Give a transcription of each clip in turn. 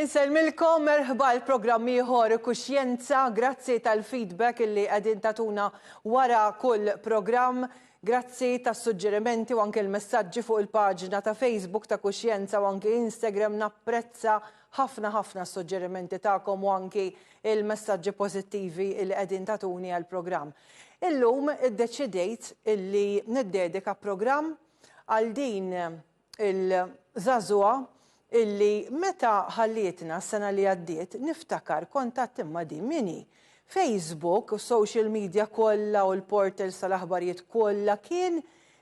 Insellmilkom merħba għal programm ieħor Kuxjenza, grazzi tal-feedback illi qegħdin tagħtuna wara kull programm. Grazzi tas-suġġerimenti u anke l-messaġġi fuq il-paġna ta' Facebook ta' Kuxjenza u anke Instagram napprezza ħafna ħafna s-suġġerimenti tagħkom u anki il-messaġġi pożittivi li qegħdin tagħtuni għall-programm. Illum iddeċidejt illi niddedika programm għal din il-żagħżugħa illi meta ħallietna s-sena li għaddiet niftakar kont għedt imma din min hi? Facebook u social media kollha u l-portals tal-aħbarijiet kollha kien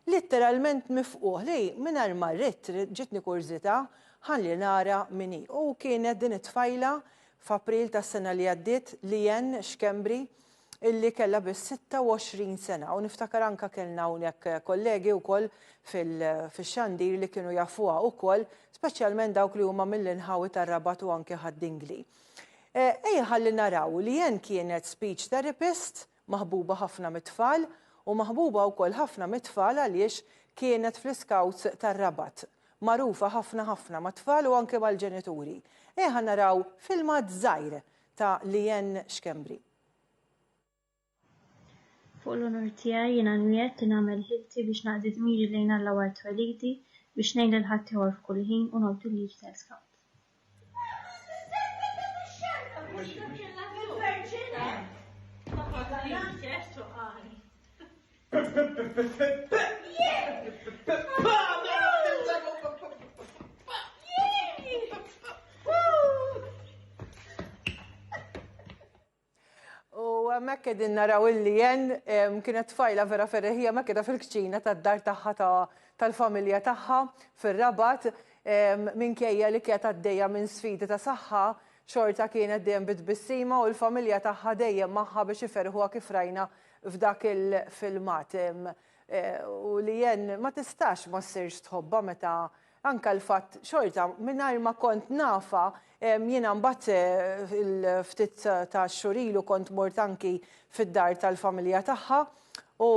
litteralment mifqugħ li mingħajr ma ridt ġietni kurżità ħalli nara min hi. U kienet din it-tfajla f'April tas-sena li għaddiet, Leanne Schembri, illi kellha biss 26 sena u niftakar anka kellna hawnhekk kollegi wkoll fix-xandir li kienu jafuha wkoll, speċjalment dawk li huma mill-inħawi tar-Rabat u anke Ħad-Dingli. Eh, ejja ħalli naraw li jen kienet speech therapist maħbuba ħafna mit-tfal u maħbuba wkoll ħafna mit-tfal għaliex kienet fl-scouts tar-Rabat. Magħrufa ħafna ħafna mat-tfal u anke mal-ġenituri. Ejja naraw filmat żgħir ta' Leanne Schembri. Fuq l-unur tiegħi jiena nwiegħed li nagħmel ħilti biex naqdi dmiri lejn Alla wara twelidi, biex ngħin lil ħaddieħor f'kull ħin u nobdi l-liġi tal-Iscout. U hemmhekk qegħdin naraw illi jen kienet tfajla vera ferreħija ma qiegħda fil-kċina tad-dar tagħha tal-familja tagħha fir-Rabat minkejja li kienet għaddejja minn sfidi ta' saħħa xorta kienet dejjem bi tbissima u l-familja tagħha dejjem magħha biex iferħuha kif rajna f'dak il-filmat. U li jen ma tistax ma ssirx tħobbha meta Anke l-fatt xorta mingħajr ma kont nafha, jiena mbagħad il-ftit ta' xhur ilu kont mort anki fid-dar tal-familja tagħha u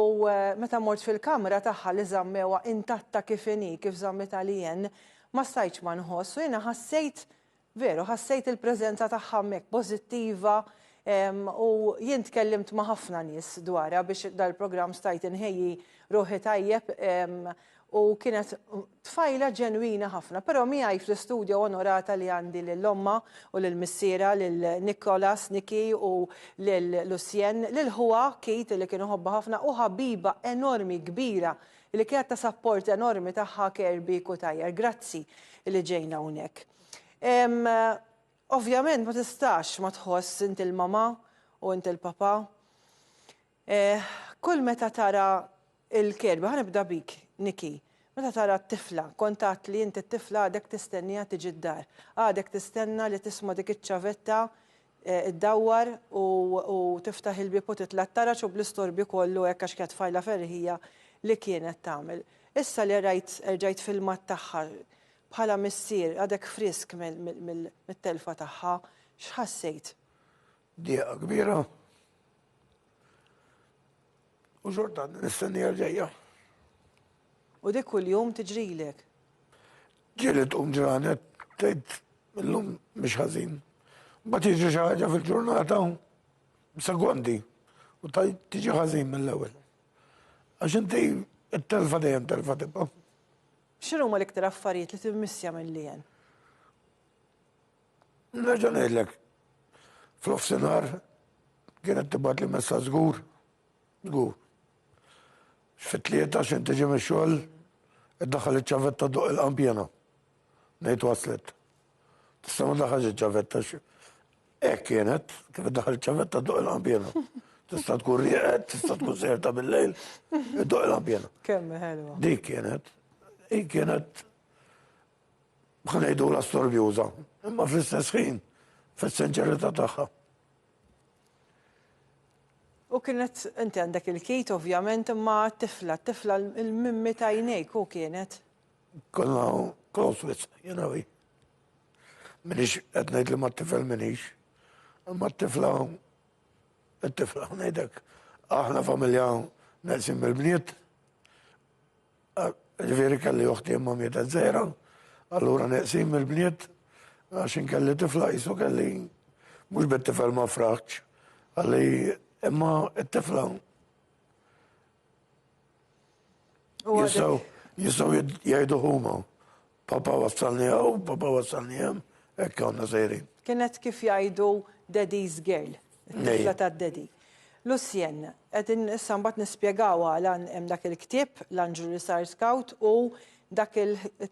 meta mort fil-kamra tagħha li żammewha intatta kif inhi, kif żammitha Leanne, ma stajtx ma nħoss u jiena ħassejt Veru, ħassejt il-preżenza tagħha hemmhekk, pożittiva, u jien tkellimt ma' ħafna nies dwarha biex dal-programm stajt inħejji ruħi tajjeb u kienet tfajla ġenwina ħafna. Però miegħi fl-istudio onorata li għandi lil ommha u lil missierha, lil Nicholas, Nicky u lil Lucien, lil ħuha Keith li kien iħobbha ħafna u ħabiba enormi kbira li kienet ta' sapport enormi tagħha Kirby Cutajar. Grazzi li ġejna hawnhekk. Ovvjament ma tistax ma tħoss inti l-mama u inti l-papa. Eh, kull meta tara il-kerba, ħa nibda bik, Niki. Meta tara t-tifla, kont għedt li inti t-tifla għadek tistenniha tiġi d-dar. Għadek tistenna li tisma' dik iċ-ċavetta eh, iddawwar u tiftaħ il-bieb u titla' t-taraġ u bl-istorbju kollu hekk għax kienet tfajla ferħija li kienet tagħmel. Issa li rajt erġajt filmat tagħha, Bħala missier, għadek frisk mit-telfa tagħha, x'ħassejt? Dieqa kbira. U xorta nistennija ġejja. U dik kuljum tiġrilek? Ġieli tqum ġranet tgħid illum mhix ħażin. Mbagħad jiġri xi ħaġa fil-ġurnata sekondi u tiġi ħażin mill-ewwel. Għax inti t-telfa dejjem telfa tibqa'. X'inhuma l-iktar affarijiet li timmissja minn Leanne? Nerġa' ngħidlek, fl-offsinhar kienet tibgħatli messaġġ żgur, żgur. Fit-tlieta x'in tiġi mix-xogħol, iddaħħal iċ-ċavetta doq il-qampjena. Ngħid waslet. Tista' ma daħħalx iċ-ċavetta Hekk kienet, kif iddaħħal iċ-ċavetta ddoq il-qanpiena. Tista' tkun rieqed, tista' tkun sejrta bil-lejl, iddoq il-qanpiena. Kemm ħelwa. Dik kienet. Hi kienet ħa ngħidulha storbjuża, imma fl-istess ħin fis-sinċerità tagħha. U kienet, inti għandek il-kit ovvjament, imma t-tifla, t-tifla il-mimmi ta' jnejk u kienet. Konna close with, you know. Minix qed ngħid li mat-tifel minix, imma t-tifla it-tifla ngħidek aħna familja neqsin mill-bniet. Ġifieri kelli oħti imma mietet żgħira, allura neqsin mill-bniet. Għax inkelli tifla qisu kelli mhux bit-tifel ma fraħtx, għalli imma t-tifla jistgħu jistgħu jgħidu huma. Papa wassalni hawn, papa wassalni hemm, hekk għandna sejrin. Kienet kif jgħidu daddy's girl, it-tifla tad-daddy. Lucien, qegħdin issa mbagħad nispjegaw għala hemm dak il-ktieb, L-Anġlu li Sar Scout u dak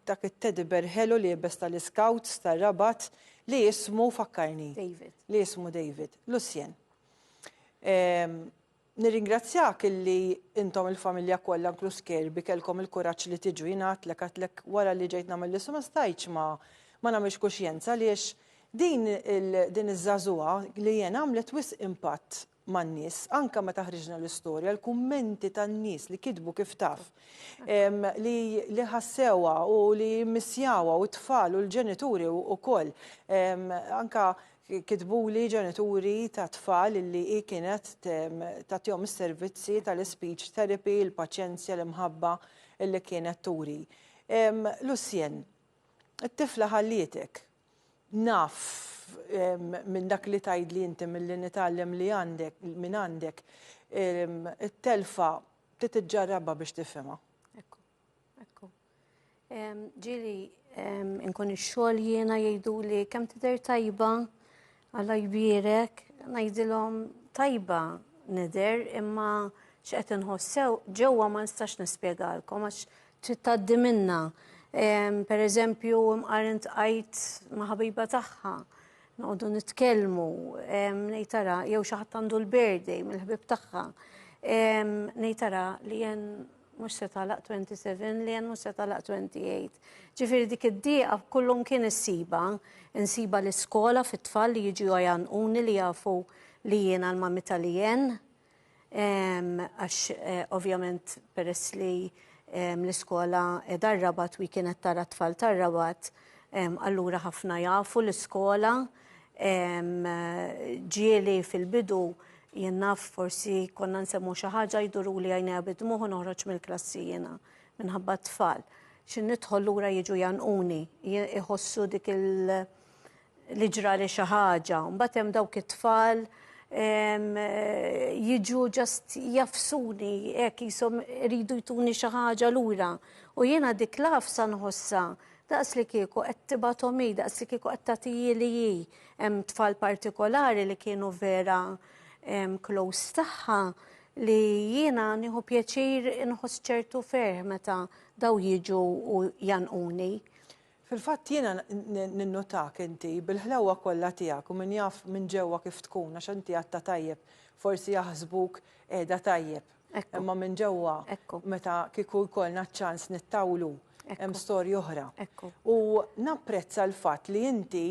dak it-teddy bear ħelu liebes tal-iscouts tar-Rabat li jismu fakkarni. David. Li jismu David. Lucien. Nirringrazzjak illi intom il-familja kollha inkluż Kirby kellkom il-kuraġġ li tiġu. Jiena għadtlek għadtlek wara li ġejt nagħmel l-issu ma stajtx ma ma nagħmilx kuxjenza għaliex din din iż-żagħżugħa li jien għamlet wisq impatt man-nies, anke meta ħriġna l-istorja, l-kummenti tan-nies li kitbu kif taf, li li ħassewha u li mmissjawha u t-tfal u l-ġenituri wkoll. Anke Kitbuli ġenituri ta' tfal illi hi kienet tagħtihom is-servizzi tal-ispeech therapy, il-paċenzja, l-imħabba illi kienet turi. Lucien, it-tifla ħallietek. Naf minn dak li tgħidli inti milli nitgħallem li għandek minn għandek, it-telfa trid iġġarrabha biex tifhimha. Ekku. Ekku. Ġieli nkun ix-xogħol jiena jgħiduli kemm tidher tajba, Alla jbierek, ngħidilhom tajba nidher imma x'qed inħoss sew ġewwa ma nistax nispjegalkom għax trid tgħaddi minnha. Per eżempju, imqar intqajt ma' ħabiba tagħha, noqogħdu nitkellmu, ngħid ara jew xi ħadd għandu l-birthday mill-ħbieb tagħha, ngħid ara li jien mhux se tagħlaq 27, li mhux se tagħlaq 28. Ġifieri dik id-dieqa kullum kien issibha, insiba l-iskola fit-tfal li jiġu jgħanquni li jafu li jiena l-mami tal-ien. Għax eh, ovvjament peress li l-iskola edha r-Rabat u kienet tara tfal tar-Rabat, allura ħafna jafu l-iskola. Ġieli fil-bidu Jien naf forsi konna nsemmu xi ħaġa jduruli għajnejha bid-dmugħ u noħroġ mill-klassi jiena minħabba t-tfal. Xi nidħol lura jiġu jgħannquni, iħossu dik il li ġrali xi ħaġa. Mbagħad hemm dawk it-tfal jiġu ġast jafsuni, hekk qishom iridu jtuni xi ħaġa lura. U jiena dik l-għafsa nħossha daqs li kieku qed tibgħathom hi, daqs li kieku qed tagħtihieli hi. Hemm tfal partikolari li kienu vera close tagħha li jiena nieħu pjaċir inħoss ċertu ferħ meta daw jiġu u janquni. Fil-fatt jiena ninnotak inti bil-ħlewwa kollha tiegħek u min jaf minn ġewwa kif tkun għax inti għadtha tajjeb, forsi jaħsbuk qiegħda tajjeb. Imma minn ġewwa meta kieku jkollna ċ-ċans nittawlu hemm storja oħra. U napprezza l-fatt li inti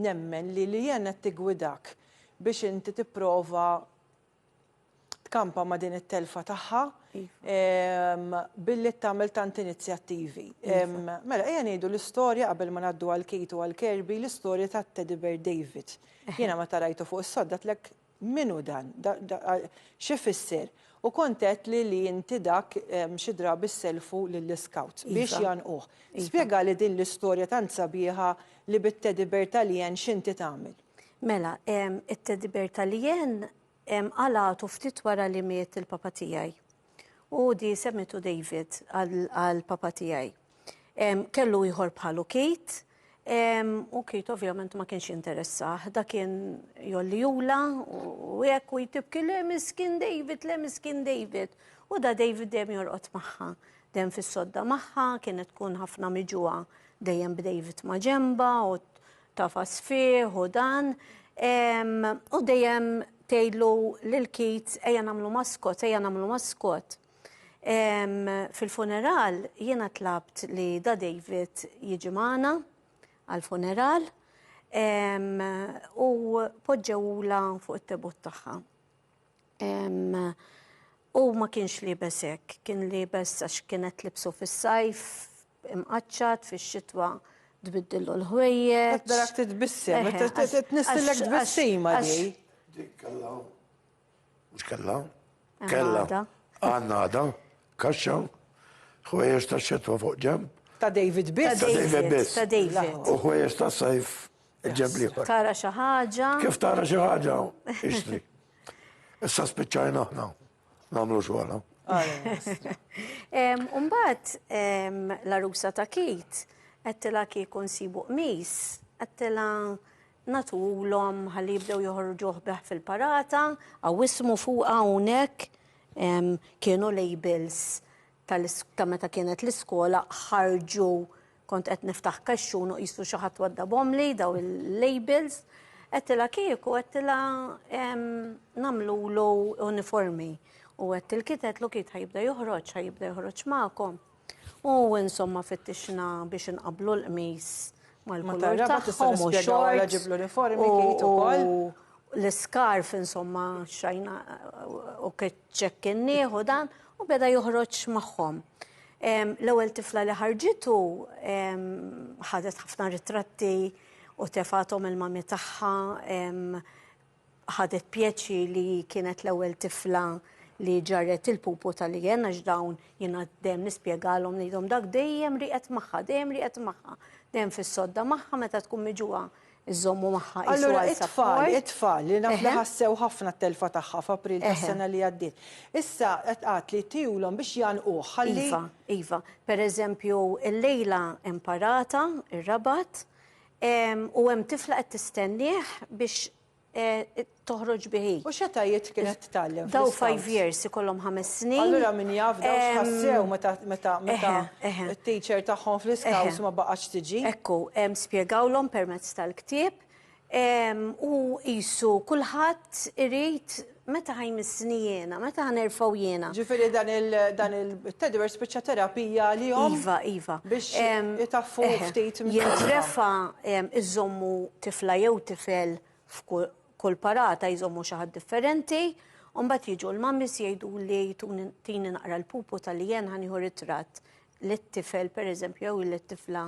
nemmen li li jien qed tiggwidak biex inti tipprova tkampa ma' din it-telfa tagħha billi tagħmel tant inizjattivi. Iva. Mela, ejja ngħidu l-istorja qabel ma ngħaddu għal Kate u għal Kirby, l-istorja ta' Teddy Bear David. Jiena meta rajtu fuq is-sodda tlek Min hu dan? X'ifisser? U kont għedtli li inti dak xi drabi ssellfu lill-iscouts biex jgħannquh. Spjegali din l-istorja tant sabiħa li bit-teddy bear tal-jen x'inti tagħmel. Mela, it-teddy bear tal-jen qalgħatu ftit wara li miet il-papa tiegħi. U di semmitu David għall-papa tiegħi. Kellu ieħor bħalu Keith, u Keith ovvjament ma kienx jinteressah. Da kien jolli jula u hekk u jtibki le miskin David, le miskin David. U da David dejjem jorqod magħha, dejjem fis-sodda magħha, kienet tkun ħafna miġugħa dejjem b'David ma' ġenba u tafas fih u dan. U dejjem tgħidlu lil Keith ejja nagħmlu maskot, ejja nagħmlu maskot. Fil-funeral jiena tlabt li da David jiġi magħna għal-funeral u poġġewula fuq it-tebut tagħha. U ma kienx liebes hekk, kien liebes għax kienet libsu fis-sajf, imqaċċat fix-xitwa tbiddillu l-ħwejjeġ. Darak titbissem, tnissillek tbissima di. Dik kellha Mhux kellha. Kellha. Għandna għadha, kaxxa, ħwejjeġ ta' xetwa fuq ġemb. Ta' David biss? Ta' David biss. Ta' David. U ħwejjeġ ta' sajf iġġeb l-ieħor. Tara xi ħaġa. Kif tara xi ħaġa, ixtri. Issa spiċċajna aħna nagħmlu xogħolha. Umbagħad l-arusa ta' Kit għedtilha kieku nsibu qmis, għedtilha nagħtuhulhom ħalli jibdew joħorġuh bih fil-parata, hawn ismu fuqha hawnhekk kienu labels ta' meta kienet l-iskola ħarġu kont qed niftaħ kexxun u qisu xi ħadd waddabhomli daw il-labels. Għedtilha kieku għedtilha nagħmlulu uniformi. U għedt il-kit għedtlu kit ħajibda joħroġ, ħajibda joħroġ magħkom. U insomma fittixna biex inqabblu l-qmis mal-kulur tagħhom u xorts. U l-iskarf insomma xajna u ċekkinnieh u dan u beda joħroġ magħhom. L-ewwel tifla li ħarġitu ħadet ħafna ritratti u tefathom il-mami tagħha ħadet pjaċir li kienet l-ewwel tifla li ġarret il-pupu tal-jen għax dawn jiena dejjem nispjegalhom ngħidhom dak dejjem rieqed magħha, dejjem rieqed magħha, dejjem fis-sodda magħha meta tkun miġugħa iżommu magħha qisu Allura għal it-tfal, support. it-tfal li naf li ħassew ħafna t-telfa tagħha f'April tas-sena li għaddiet. Issa qed għad li tihulhom biex jgħannquh ħalli Iva, iva. Per eżempju, illejla hemm parata, ir-Rabat, u hemm tifla qed tistennieh biex toħroġ bih hi. U x'etajiet kienet tgħallem Daw fl-iscouts? 5 years, ikollhom 5 snin. Allura min jaf daw x'ħassew meta meta meta t-teacher tagħhom fl-iscouts ma baqgħetx tiġi. Ekku, spjegawlhom permezz tal-ktieb u qisu kulħadd irid meta ħa jmissni jiena, meta ħa nerfgħu jiena. Ġifieri dan il dan il-teddy bear spiċċa terapija għalihom. Iva, iva. Biex itaffu ftit. Jintrefa' iżommu tifla jew tifel F'kull parata jżommu xi ħadd differenti, u mbagħad jiġu l-mummies jgħiduli tini naqra l-pupu tal-ien ħa nieħu ritratt lit-tifel pereżempju jew lit-tifla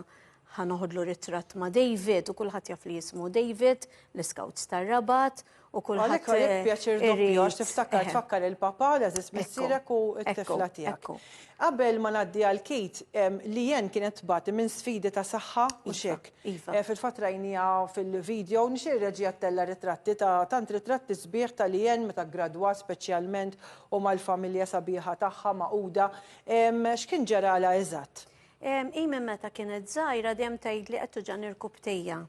ħa noħodlu ritratt ma' David u kulħadd jaf li jismu David, l-iscouts tar-Rabat u kulħadd. Għalhekk għalik pjaċir doppju għax tiftakar tfakkar il-papà, l-għeżież missierek u t-tifla tiegħek. Qabel ma ngħaddi għal Kate, Leanne kienet tbati minn sfidi ta' saħħa u x'hekk. Iva. Fil-fatt rajniha fil-video, nixtieq ir-reġija ttella' ritratti ta' tant ritratti sbieħ ta' Leanne meta ggradwat speċjalment u mal-familja sabiħa tagħha magħquda. X'kien ġaralha eżatt? Hi minn meta kienet żgħira dejjem tgħidli qed tuġgħani rkubtejja.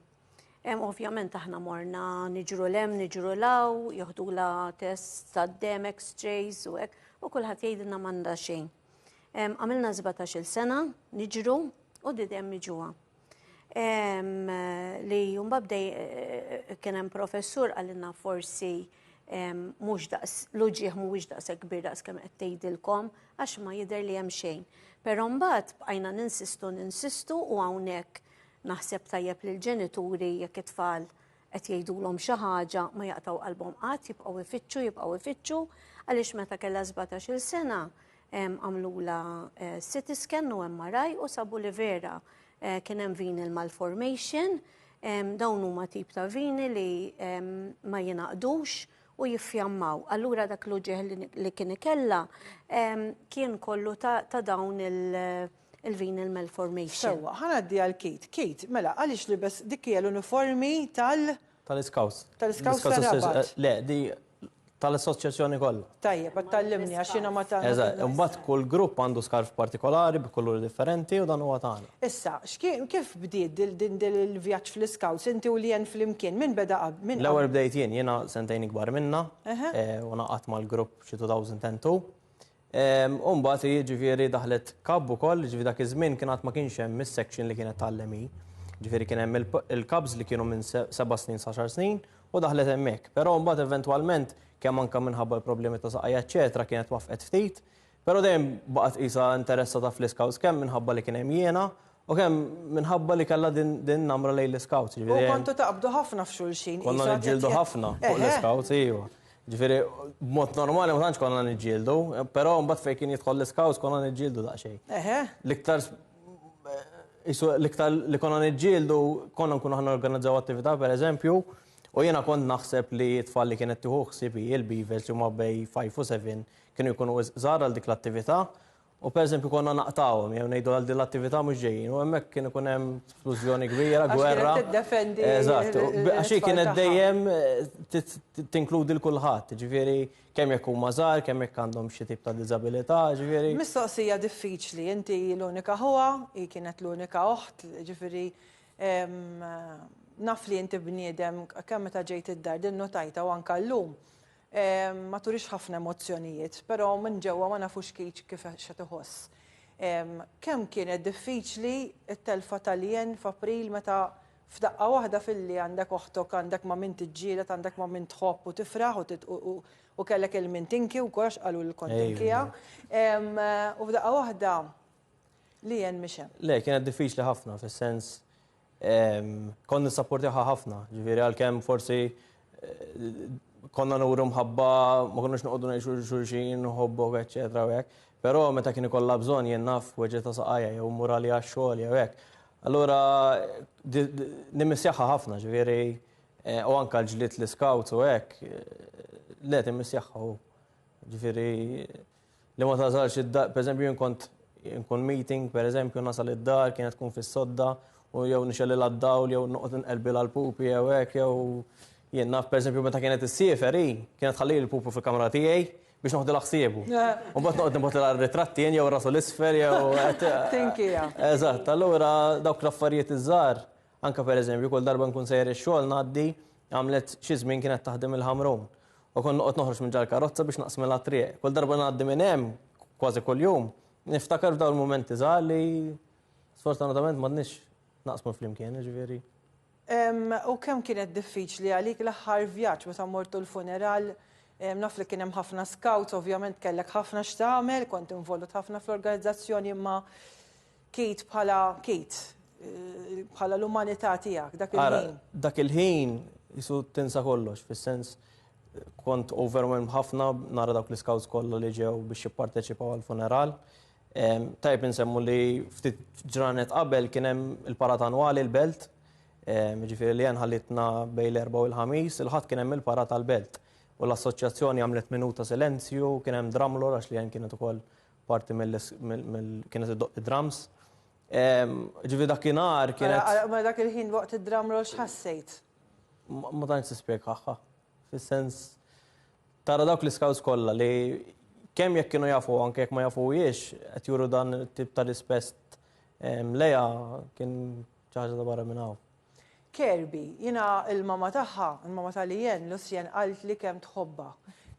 Ovvjament aħna morna niġru 'l hemm, niġru 'l hawn, joħdulha tests tad-demm, x-rays u hekk, u kulħadd jgħidilna m'għandha xejn. Għamilna 17-il sena niġru u di dejjem miġugħa. Li mbagħad bdej eh, kien hemm professur qalilna forsi mhux daqs l-uġigħ mhuwiex daqshekk kbir daqs kemm qed tgħidilkom għax ma jidher li hemm xejn. Però mbagħad bqajna ninsistu ninsistu u hawnhekk Naħseb tajjeb li l-ġenituri jekk it-tfal qed jgħidulhom xi ħaġa ma jaqtgħu qalbhom qatt, jibqgħu ifittxu, jibqgħu ifittxu, għaliex meta kellha 17-il sena għamlulha eh, CT scan u MRI u sabu li vera eh, kien hemm venal malformation, dawn huma tip ta' vini li ma jingħaqdux u jiffjammaw. Allura dak l-uġigħ li kien ikella kien kollu ta' dawn il- il-venal malformation. Sewwa, ħa ngħaddi għal Kate. Kate, mela, għaliex libes dik hija l-uniformi tal- Tal-Iscouts. Tal-Iscouts tar-Rabat. Le, di tal-assoċjazzjoni kollha. Tajjeb, għad tgħallimni għax jiena ma ta' Eżatt, imbagħad kull grupp għandu scarf partikolari b'kuluri differenti u dan huwa tagħna. Issa, x'kien kif bdiet din il-vjaġġ fl-Iscouts, inti u Leanne flimkien, min beda qabel? Min L-ewwel bdejt jien, jiena sentejn ikbar minnha u ngħaqadt mal-grupp xi 2002. U mbagħad hi ġifieri daħlet cub ukoll, ġifieri dak iż-żmien kien għad ma kienx hemm is-section li kienet tgħallem hi. Ġifieri kien hemm il-cubs li kienu minn seba' snin sa għaxar snin u daħlet hemmhekk. Però mbagħad eventwalment kemm anke minħabba l-problemi ta' saqajja eċċetera kienet waffqet ftit, però dejjem baqgħet qisha interessata fl-iscouts kemm minħabba li kien hemm jiena U kemm minħabba li kellha din in-namra lejn l-iscouts. U kontu taqbdu ħafna f'xulxin. Konna niġġieldu ħafna fuq l-iscouts, iva. Ġifieri, b'mod normali ma tantx konna niġġieldu, però mbagħad fejn kien jidħol l-iscouts konna niġġieldu daqsxejn. L-iktar l-iktar li konna niġġieldu konna nkunu aħna norganizzaw attività pereżempju, u jiena kont naħseb li t-tfal li kienet tieħu ħsieb hi, il-beavers li huma bejn 5 u 7 kienu jkunu wisq żgħar għal dik l-attività. U pereżempju konna naqtgħuhom jew ngħidu għal din l-attività mhux ġejjin u hemmhekk kien ikun hemm splużjoni kbira, gwerra. Għax kienet tiddefendi. Eżatt, għax hi kienet dejjem tinkludi 'l kulħadd, jiġifieri kemm jekk huma żgħar, kemm jekk għandhom xi tip ta' diżabilità, jiġifieri. Mistoqsija diffiċli, inti l-unika ħuha, hi kienet l-unika oħt, jiġifieri naf li inti bniedem kemm meta ġejt id-dar din notajtha u anke llum. Ma turix ħafna emozzjonijiet, però minn ġewwa ma nafux kif kif x'qed iħoss. Kemm kienet diffiċli t-telfa ta' Lien f'April meta f'daqqa waħda filli għandek oħtok, għandek ma' min tiġġieled, għandek ma' min tħobb u tifraħ u kellek il min tinki wkoll għax qalu li kont tinkiha. U f'daqqa waħda Lien mhix hemm. Le, kienet diffiċli ħafna fis-sens Kont nissapportiha ħafna, ġifieri għalkemm forsi konna nuru mħabba, ma konniex noqogħdu ngħixu xulxin, nħobbok, eċċetera u hekk. Però meta kien ikollha bżonn jien naf weġġa ta' saqajja jew mmur għaliha x-xogħol jew hekk. Allura nimmissjaha ħafna, ġifieri u anke l-ġlied l-iscouts u hekk, le timmissjaha u ġifieri Li ma tasalx id-dar, per eżempju jien kont nkun meeting, per eżempju nasal id-dar, kienet tkun fis-sodda u jew nixgħelilha d-dawl jew noqgħod inqelbilha l-pupi jew hekk jew jien naf per eżempju meta kienet issiefer hi, kienet tħallili l-pupu fil-kamra tiegħi biex noħdilha ħsiebu. U mbagħad noqgħod nibgħatilha r-ritratti jien jew rasu l-isfel jew Tinkiha. Eżatt, allura dawk l-affarijiet iż-żgħar, anke per eżempju kull darba nkun sejjer ix-xogħol ngħaddi għamlet xi żmien kienet taħdem il-Ħamrun. U kont noqgħod noħroġ minn ġal-karozza biex naqsmilha t-triq. Kull darba ngħaddi minn hemm, kważi kuljum, niftakar f'dawn il-mumenti żgħar li sfortunatament m'għadniex naqsmu flimkien, jiġifieri. U kemm kienet diffiċli għalik l-aħħar vjaġġ meta mortu l-funeral? Naf li kien hemm ħafna scouts, ovvjament kellek ħafna x'tagħmel, kont involut ħafna fl-organizzazzjoni, imma Keith bħala Keith, bħala l-umanità tiegħek dak il-ħin. Dak il-ħin jisu tinsa kollox, fis-sens kont overwhelmed ħafna nara dawk l-scouts kollha li ġew biex jipparteċipaw għall-funeral. Tajb insemmu li ftit ġranet qabel kien hemm il-parata annwali l-belt, ġifieri li ħallitna bejn l-Erbgħa u l-Ħamis, il-Ħadd kien hemm il-parata l-belt. U l-assoċjazzjoni għamlet minuta silenzju, kien hemm drum roll għax li kienet ukoll parti mill kienet iddoqq id-drums. Ġifieri dakinhar kienet. Ma dak il-ħin waqt id-drum roll x'ħassejt? Ma tantx tispjegaha. Fis-sens tara dawk l-iscouts kollha li kemm jekk kienu jafu anke jekk ma jafuhiex qed juru dan it-tip ta' rispett lejha kien xi ħaġa ta' barra minn hawn. Kirby, jiena l-mama tagħha, il-mama ta' Leanne, Lucienne qaltli kemm tħobbha,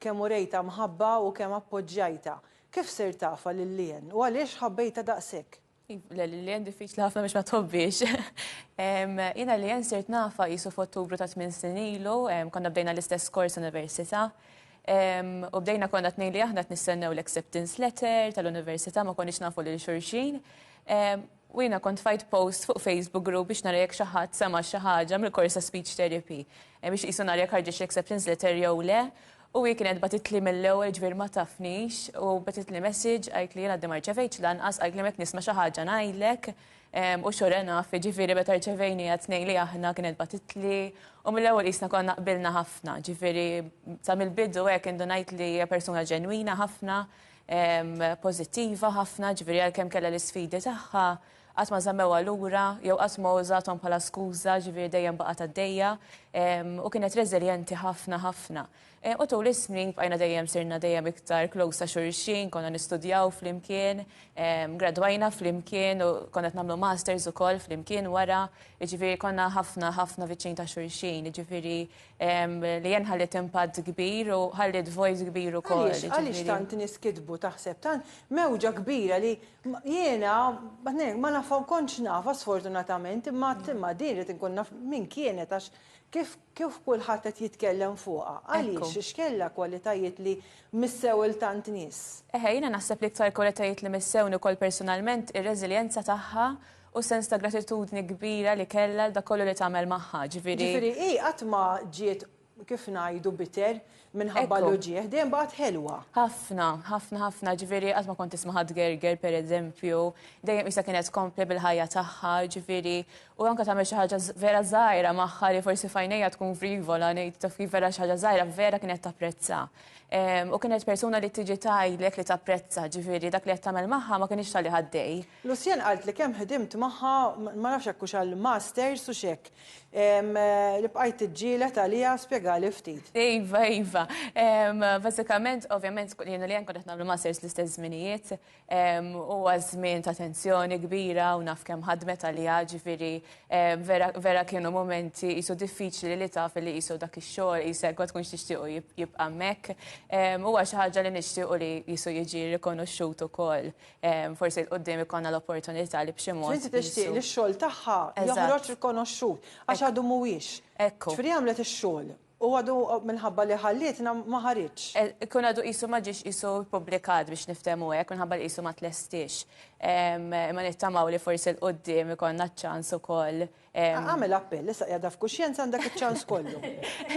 kemm urejtha mħabba u kemm appoġġjajtha. Kif sirt tafha lil Leanne u għaliex ħabbejtha daqshekk? Le, lil Leanne diffiċli ħafna biex ma tħobbhiex. Jiena Leanne sirt nafha qisu f'Ottubru ta' tmien snin ilu, konna bdejna l-istess kors università. U bdejna konna tnejn li aħna qed nistennew l-acceptance letter tal-università ma konniex nafu lil xulxin. U jiena kont tfajt post fuq Facebook group biex nara jekk xi ħadd sema' xi ħaġa mill-kors ta' speech therapy biex qisu nara jekk ħarġitx l-acceptance letter jew le. U hi kienet bagħtitli mill-ewwel ġifieri ma tafnix u bagħtitli message qaltli jien għadni ma rċevejtx lanqas qaltli jekk nisma' xi ħaġa ngħidlek. U sure enough jiġifieri meta rċevejniha t-tnejn li aħna kienet bagħtitli u mill-ewwel qisna konna qbilna ħafna. Ġifieri sa mill-bidu hekk indunajt li hija persuna ġenwina ħafna pożittiva ħafna, ġifieri għalkemm kellha l-isfidi tagħha, qatt ma żammewha lura jew qatt ma użathom bħala skuża, ġifieri dejjem baqgħet għaddejja u kienet reżiljenti ħafna ħafna. U tul is-snin bqajna dejjem sirna dejjem iktar close ta' xulxin, konna nistudjaw flimkien, gradwajna flimkien u konna qed nagħmlu masters ukoll flimkien wara, jiġifieri konna ħafna ħafna viċin ta' xulxin, jiġifieri li jen ħalliet impatt kbir u ħalliet vojt kbir ukoll. Għaliex, għaliex tant nies kitbu taħseb, tant mewġa kbira li jiena ma nafha kontx nafha sfortunatament imma imma din rrid inkun naf min kienet għax kif kif kulħadd qed jitkellem fuqha. Għaliex x'kellha kwalitajiet li missew il tant nies? Eħe, jiena naħseb l-iktar kwalitajiet li missewni wkoll personalment ir-reżiljenza tagħha u sens ta' gratitudni kbira li kellha għal dak kollu li tagħmel magħha, ġifieri. Ġifieri hi qatt ma ġiet kif ngħidu bitter minħabba l-uġigħ, dejjem baqgħet ħelwa. Ħafna, ħafna, ħafna, ġifieri qatt ma kont tisma' ħadd gerger pereżempju, dejjem qisha kienet tkompli bil-ħajja tagħha, ġifieri u anke tagħmel xi ħaġa vera żgħira magħha li forsi f'għajnejja tkun frivola, ngħid taf kif vera xi ħaġa żgħira vera kienet tapprezza. U kienet persuna li tiġi tgħidlek li tapprezza, ġifieri dak li qed tagħmel magħha ma kienx talli ħaddej. Lucienne qaltli kemm ħdimt magħha, ma nafx hekk hux għall-masters u x'hekk, li bqajt tiġġieled għaliha, spjegali ftit. Iva, iva. Bażikament, ovvjament, jien u Leanne konna qed nagħmlu masters l-istess żminijiet. Huwa żmien ta' tensjoni kbira u naf kemm ħadmet għaliha, ġifieri vera, vera kienu mumenti qisu diffiċli li taf li qisu dak ix-xogħol qisek ma tkunx tixtiequ jibqa' hemmhekk. Huwa xi ħaġa li nixtiequ li qisu jiġi rikonoxxut ukoll. Forsi 'l quddiem ikollna l-opportunità li b'xi mod. Inti tixtieq li x-xogħol tagħha joħroġ rikonoxxut għax għadu mhuwiex. Ekku. Ġifieri għamlet ix-xogħol u għadu minħabba li ħallietna ma ħariġx. Ikun għadu qisu ma ġiex qisu ppubblikat biex niftehmu hekk minħabba li qisu ma tlestiex. Imma nittamaw li forsi 'l quddiem ikollna ċ-ċans ukoll Agħmel appell, issa qiegħda f'kuxjenza għandek iċ-ċans kollu.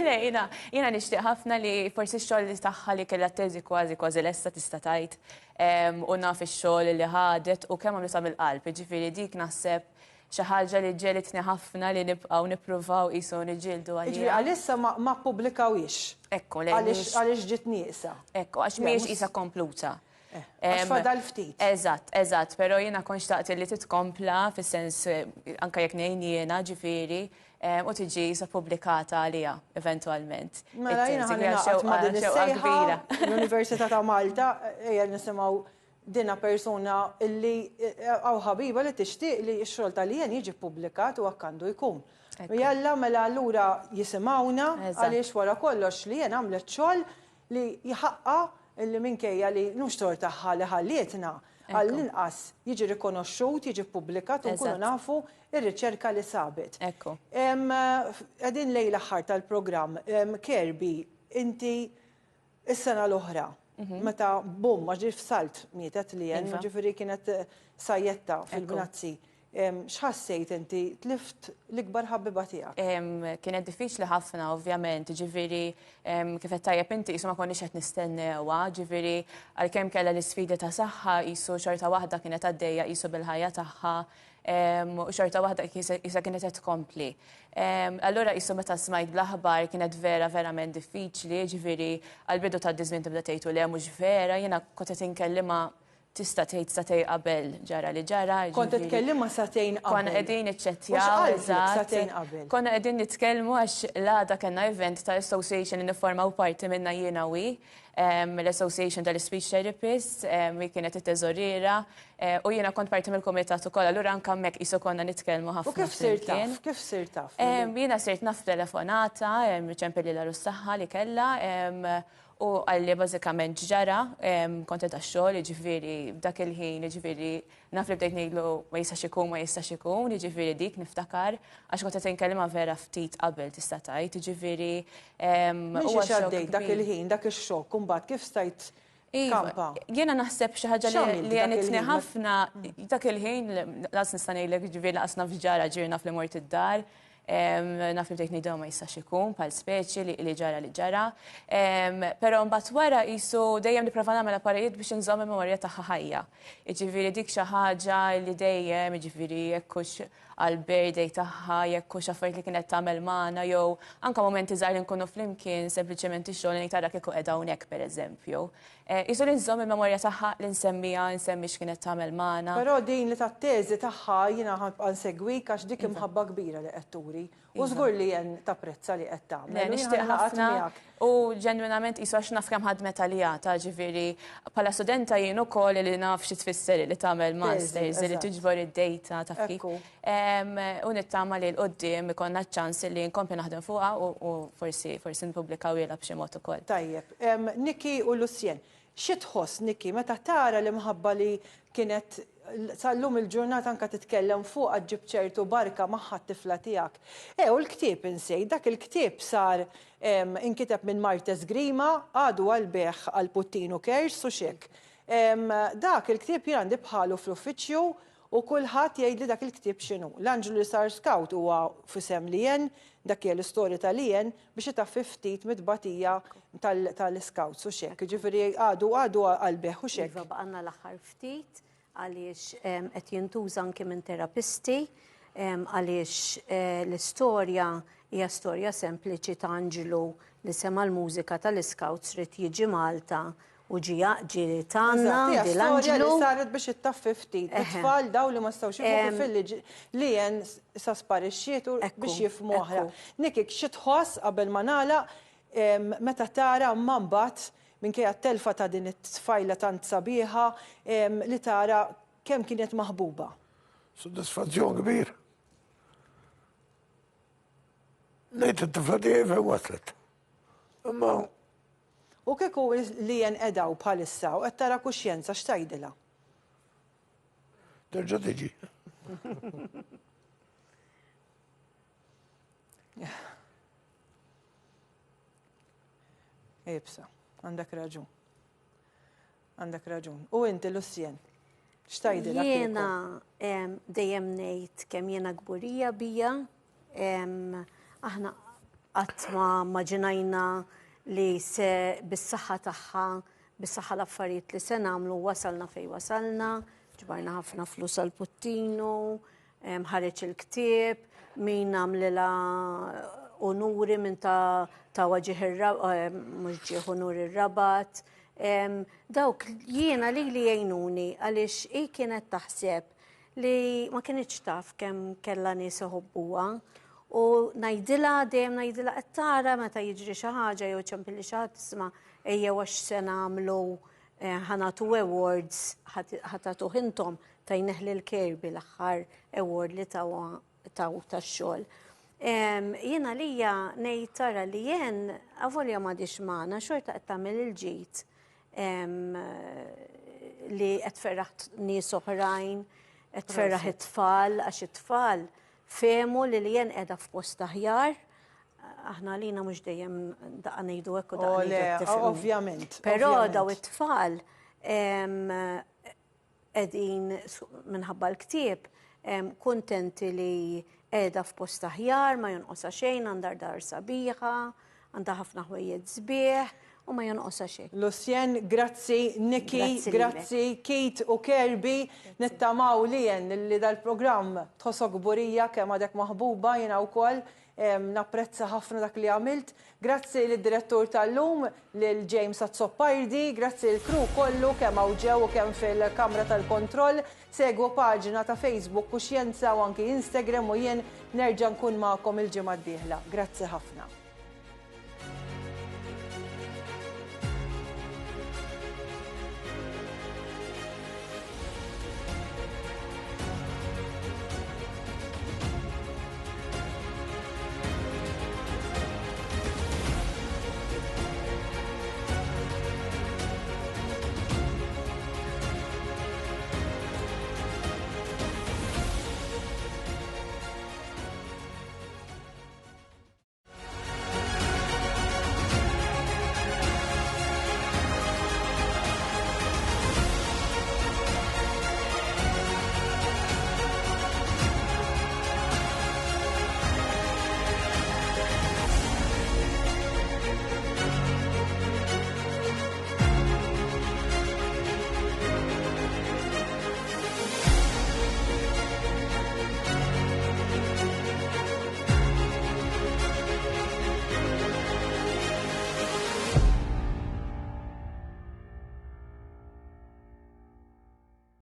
Le, jiena jiena nixtieq ħafna li forsi x-xogħol li tagħha li kellha t-teżi kważi kważi lesta tista' tgħid u naf ix-xogħol li ħadet u kemm għamlitha mill-qalb, jiġifieri dik naħseb xi ħaġa li ġegħlitni ħafna li nibqgħu nippruvaw qisu niġġieldu għaliha. Jiġifieri għalissa ma ppubblikawhiex. Ekku, le. Għaliex ġiet nieqsa. Ekku, għax mhijiex qisha kompluta. Għax fadal ftit. Eżatt, eżatt, però jiena kont xtaqt li titkompla fis-sens anke jekk ngħin jiena ġifieri u tiġi sa pubblikata għaliha eventwalment. Mela jiena ħa ningħaqad ma' din is-sejħa l-Università ta' Malta ejja nisimgħu dina persuna illi hawn ħabiba li tixtieq li x-xogħol ta' Leanne jiġi ppubblikat u hekk għandu jkun. U jalla mela allura jisimgħuna għaliex wara kollox Leanne għamlet xogħol li ħaqqha li minkejja li mhux tort tagħha li ħallietna, għall-inqas jiġi rikonoxxut, jiġi ppubblikat u nkunu nafu r-riċerka li sabet. Ekku. Qegħdin lejn l-aħħar tal-programm. Kirby, inti s-sena l-oħra, meta bum, għax ġifieri f'salt mietet Leanne, ġifieri kienet sajjetta fil-bnazzi. X'ħassejt inti tlift l-ikbar ħabiba tiegħek? Kienet diffiċli ħafna ovvjament, ġifieri kif qed tajjeb inti qisu ma konniex qed nistennewha, ġifieri għalkemm kellha l-isfidi ta' saħħa qisu xorta waħda kienet għaddejja qisu bil-ħajja tagħha u xorta waħda qisha kienet qed tkompli. Allura qisu meta smajt bl-aħbar kienet vera verament diffiċli, ġifieri għall-bidu tad-diżmin tibda tgħid u le mhux vera, jiena kont qed inkellimha Tista' tgħid sagħtejn qabel ġara li ġara. Kont qed tkellimha sagħtejn qabel. Konna qegħdin niċċettjaw. U x'qaltlek sagħtejn qabel? Konna qegħdin nitkellmu għax l-għada kellna event ta' association li nifformaw parti minnha jiena u hi, l-Association tal-Speech Therapists, hi kienet it-teżoriera u jiena kont parti mill-kumitat ukoll, allura anke hemmhekk qisu konna nitkellmu ħafna. U kif sirt taf? Kif sirt taf? Jiena sirt naf b'telefonata, ċempilli l-għarus tagħha li kellha, U qalli bażikament x'ġara, kont qiegħda x-xogħol, jiġifieri f'dak il-ħin, jiġifieri naf li bdejt ngħidlu ma jistax ikun, ma jistax ikun, jiġifieri dik niftakar, għax kont qed inkellimha vera ftit qabel tista' tgħid, jiġifieri Minn xiex għaddejt dak il-ħin, dak ix-xokk, u mbagħad kif stajt tkampa? Jiena naħseb xi ħaġa li għenitni ħafna dak il-ħin, lanqas nista' ngħidlek jiġifieri lanqas naf x'ġara, ġifieri naf li mort id-dar, Naf li bdejt ngħid ma jistax ikun bħal speċi li ġara li ġara. Però mbagħad wara qisu dejjem nipprova nagħmel affarijiet biex inżomm il-memorja tagħha ħajja. Jiġifieri dik xi ħaġa li dejjem, jiġifieri jekk hux għall-birthday tagħha, jekk hux affarijiet li kienet tagħmel magħna jew anke mumenti żgħar li nkunu flimkien, sempliċement ix-xogħol li ngħid ara kieku qiegħda hawnhekk pereżempju. Qisu li nżomm il-memorja tagħha, li nsemmiha, nsemmi x'kienet tagħmel magħna. Però din li tat-teżi tagħha jiena ħa nibqa' nsegwik għax dik imħabba kbira li qed turi. U żgur li Ann tapprezza li qed tagħmel. Le, nixtieq ħafna u ġenwinament qisu għax naf kemm ħadmet għaliha ta' ġifieri bħala studenta jien ukoll li naf xi tfisser li tagħmel masters, li tiġbor id-data taf kif. U nittama li 'l quddiem ikollna ċ-ċans li nkompli naħdem fuqha u forsi forsi nippubblikawhielha b'xi mod ukoll. Tajjeb. Nikki u Lucien, xi tħoss Nikki meta tara l-imħabba li kienet sal-lum il-ġurnata anke titkellem fuqha ġġib ċertu barka magħha t-tifla tiegħek. Eh u l-ktieb insejt, dak il-ktieb sar inkiteb minn Martes Grima, għadu għall-bejgħ għal Puttinu Cares u x'hekk. Dak il-ktieb jien għandi bħalu fl-uffiċċju. U kulħadd jgħidli dak il-ktieb x'inhu. L-Anġlu li sar Scout huwa f'isem Leanne, dak hija l-istorja ta' Leanne biex itaffi ftit mit-tbatija tal-Scouts u x'hekk. Jiġifieri għadu għadu għall-bejgħ u x'hekk. Iva baqgħalna l-aħħar ftit għaliex qed jintuża anki minn terapisti għaliex l-istorja hija storja sempliċi ta' anġlu li sema' l-mużika tal-Scouts ried jiġi Malta u ġie ġie tagħna di l-anġlu. Li saret biex ittaffi ftit. It-tfal daw li ma stawx jifhmu kif il li jen sa sparixxiet u biex jifhmu aħjar. Nikki, xi tħoss qabel ma nagħlaq meta tara ma mbagħad minkejja t-telfa ta' din it-tfajla tant sabiħa li tara kemm kienet maħbuba? Soddisfazzjon kbir. Ngħid it-tifla tiegħi fejn waslet. Imma U kieku li jen edaw bħalissa u qed tara kuxjenza x'tgħidilha? Terġa' tiġi. Ibsa, għandek raġun. Għandek raġun. U inti, Lucien, x'tgħidilha kieku? Jiena dejjem ngħid kemm jiena kburija bija. Aħna qatt ma mmaġinajna li se bis-saħħa tagħha, bis-saħħa l-affarijiet li se nagħmlu wasalna fejn wasalna, ġbarna ħafna flus għal Puttinu, ħareġ il-ktieb, min għamlilha unuri minn ta' ta' ġieħ mhux ġieħ unur ir-Rabat. Dawk jiena li li jgħinuni għaliex hi kienet taħseb li ma kinitx taf kemm kellha nies iħobbuha. U ngħidilha dejjem ngħidilha qed tara meta jiġri xi ħaġa jew ċempilli xi ħadd tisma' ejjew għax se nagħmlu ħa nagħtu awards ħa tagħtuh intom tajnih lil Kirby l-aħħar award li taw tax-xogħol. Jien għalija ngħid tara li jien avolja m'għadix magħna xorta qed tagħmel il-ġid li qed tferraħ nies oħrajn, qed tferraħ it-tfal għax it-tfal fehmu li li jien qiegħda f'post aħjar. Aħna għalina mhux dejjem daqqa ngħidu hekk u daqqa ngħidu Ovvjament. Però daw it-tfal qegħdin minħabba l-ktieb kuntenti li qiegħda f'post aħjar, ma jonqosha xejn, għandha dar sabiħa, għandha ħafna ħwejjeġ sbieħ u ma jonqosha xejn. Lucien, grazzi, Nikki, grazzi, Keith u Kirby, nittamaw li jen li dal-programm tħossok kburija kemm għadek maħbuba jiena wkoll Napprezza ħafna dak li għamilt. Grazzi lid-direttur tal-lum, lil James Azzopardi, grazzi lill-crew kollu kemm hawn ġew u kemm fil-kamra tal-kontroll. Segwu paġna ta' Facebook Kuxjenza u anki Instagram u jien nerġa' nkun magħkom il-ġimgħa d-dieħla. Grazzi ħafna.